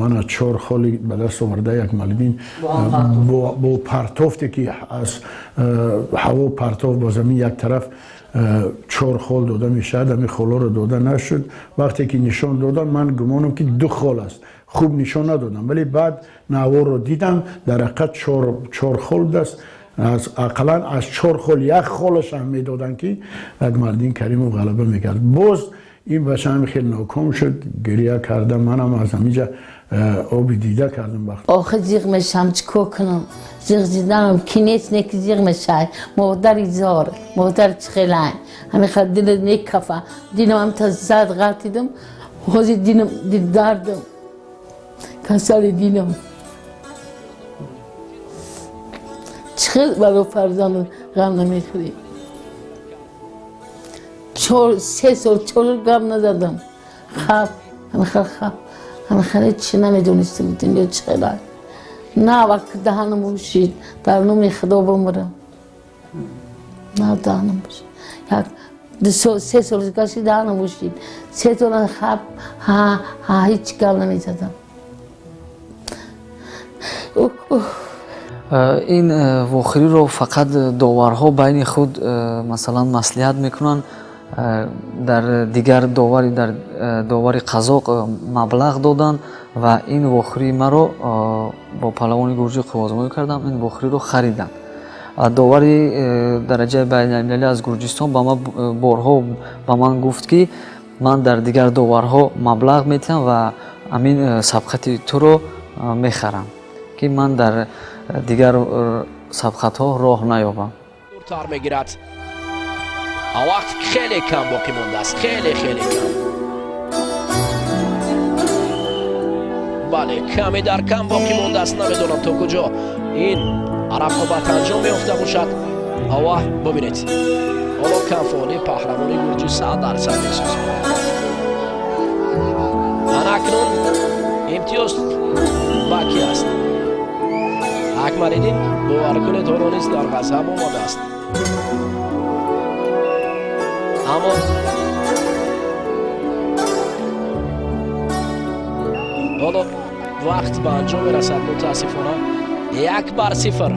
мана чор холи ба даст оварда Акмалиддин бо партофте, ки аз ҳаво партоф ба замин як тараф, чор хол дода мешавад, ҳамин холҳоро дода нашуд. Вақте ки нишон додам, ман гумонам, ки ду хол аст, хуб нишон надодам, вале баъд наворро дидам, дар ҳақиқат чор хол будааст. Ақаллан аз чор хол як холаш ҳам медоданд, ки Акмалиддин Каримов ғалаба мекард. Боз ин бача ҳам хеле ноком шуд, гиря кардам, манам аз ҳаминҷа оби дида кардам. Вақт Охи, зиғ мешам, чӣ кор кунам? Зиғ зиданам ки нест, не ки зиғ мешай. Модари зор, модар чӣ хелай, ҳамин хел дилат мекафа. Динам ҳамта зад, ғалтидам, ҳозир динам дардам, касали динам. Чӣ хел барои фарзандам ғам намехӯрӣ? Чор, 3 сол, 4 гап назадам. Хаб, ҳамин хел хаб, ҳамин хеле чӣ намедонистам, дунё чӣ хелай. На вақт даҳанам бушид, дар номи Худо бумирам. На даҳанам бушид, як 2 сол, 3 сол гашти, даҳанам бушид. 3 сол хаб, ҳа ҳа, ҳеҷ гап намезадам. Ин вохӯриро фақат доварҳо байни худ, масалан, маслиҳат мекунанд. Дар дигар довари, дар довари қазоқ маблағ доданд ва ин вохӯрии маро бо паҳлавони гурҷӣ қувваозмоӣ кардам, ин вохӯриро хариданд. Довари дараҷаи байналмилалӣ аз Гурҷистон ба ман борҳо ба ман гуфт, ки Ман дар дигар доварҳо маблағ метиҳам ва ҳамин сабқати туро мехарам, ки ман дар дигар сабқатҳо роҳ наёбам. Дуртар мегирад. Вақт хеле кам боқӣ мондааст, хеле хеле кам. Бале, каме дар кам боқӣ мондааст. Намедонам, то куҷо ин рақобат анҷом меёфта бошад. Ава бубинед, ҳоло камфаъолии паҳлавони гурҷӣ 100% эҳсос мекунад. Ана акнун имтиёз ба ки аст? Акмалиддин, бовар кунед, ҳоло низ дар ғазаб омадааст, аммо ҳоло вақт ба анҷом мерасад. Мутаассифона, 1-0.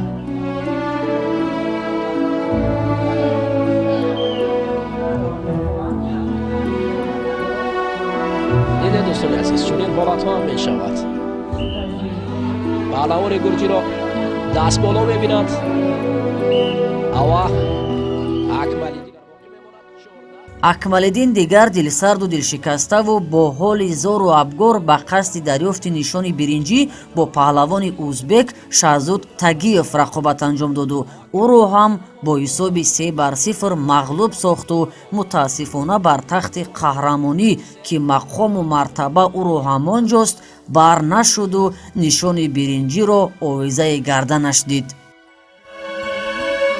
Диде, дӯстони азиз, чунин ҳолатҳо ҳам мешавад. Паҳлавони гурҷиро даст боло мебинанд. Ава Акмалиддин. Акмалиддин дигар дилсарду дилшикаставу бо ҳоли зору абгор ба қасди дарёфти нишони биринҷӣ бо паҳлавони узбек Шаҳзод Тагиев рақобат анҷом доду ӯро ҳам бо ҳисоби 3-0 мағлуб сохту мутаассифона бар тахти қаҳрамонӣ, ки мақому мартаба ӯро ҳамон ҷост, бар нашуду нишони биринҷиро овезаи гарданаш дид.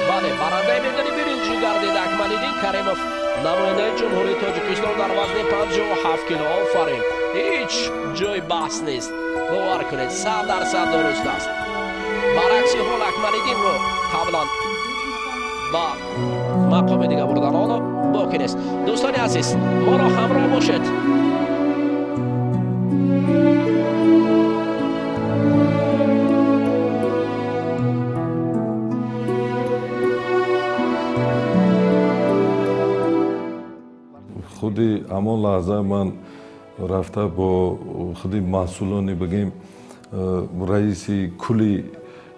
Бале, барандаи медали биринҷӣ гардид Акмалиддин Каримов, намояндаи Ҷумҳурии Тоҷикистон дар вазни 57 кило. Офарин, ҳеҷ ҷой баҳс нест, бовар кунед, 100% дуруст аст. Баръакси ҳол, Акмалиддинро қаблан ба мақоми дига бурдан, ҳоло боқӣ нест. Дӯстони азиз, моро ҳамроҳ бошед. Худи ҳамон лаҳза ман рафта бо худи масъулони, бигем, раиси кулли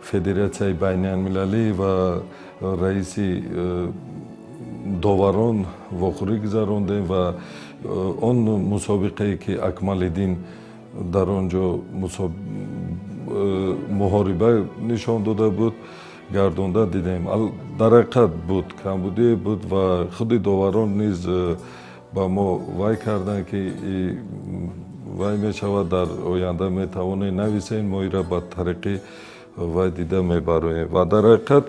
федератсияи байналмилалӣ ва раиси доварон вохӯрӣ гузарондем ва он мусобиқае, ки Акмалиддин дар он ҷо муҳориба нишон дода буд, гардонда дидем. Дар ҳақиқат буд, камбудие буд ва худи доварон низ ба мо вай карданд, ки вай мешавад, дар оянда метавонед нависем, мо ира ба тариқи вай дида мебароем. Ва дар ҳақиқат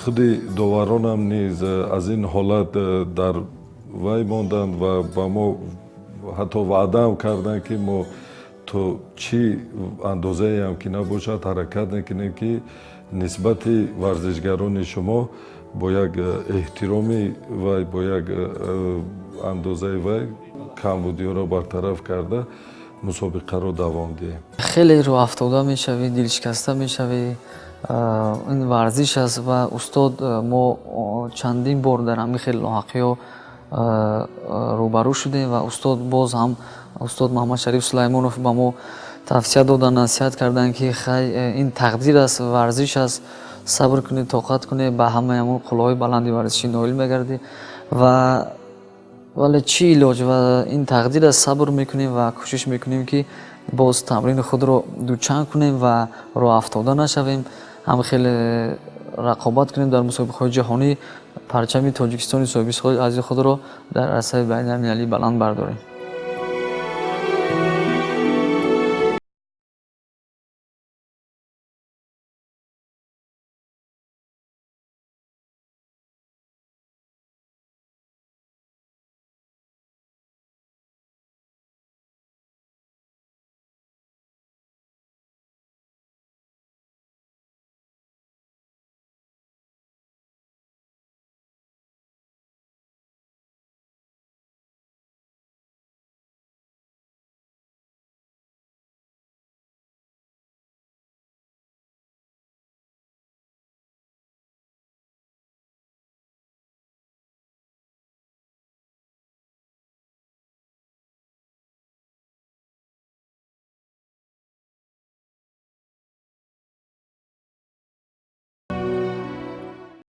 худи доваронам низ аз ин ҳолат дар вай монданд ва ба мо ҳатто ваъдаам карданд, ки мо то чӣ андозаеам ки набошад, ҳаракат мекунем, ки нисбати варзишгарони шумо бо як эҳтироми вай, бо як андозаи вай камбудиёро бартараф карда, мусобиқаро давом диҳем. Хеле рӯҳафтода мешавӣ, дилшикаста мешавӣ. Ин варзиш аст ва устод, мо чандин бор дар ҳамин хел ноҳақиҳо рӯбарӯ шудем ва устод, боз ҳам устод Муҳаммадшариф Сулаймонов ба мо тавсия доданд, насиҳат карданд, ки хай, ин тақдир аст, варзиш аст, сабр кунед, тоқат кунед, ба ҳамаи ҳамон қуллаҳои баланди варзишӣ ноил мегардӣ. Ва вале чӣ илоҷ, ва ин тақдир аст, сабр мекунем ва кӯшиш мекунем, ки боз тамрини худро дучанд кунем ва роҳафтода нашавем, ҳам хеле рақобат кунем дар мусобиқаҳои ҷаҳонӣ, парчами Тоҷикистони соҳибистиқлоли азизи худро дар арсаи байналмилалӣ баланд бардорем.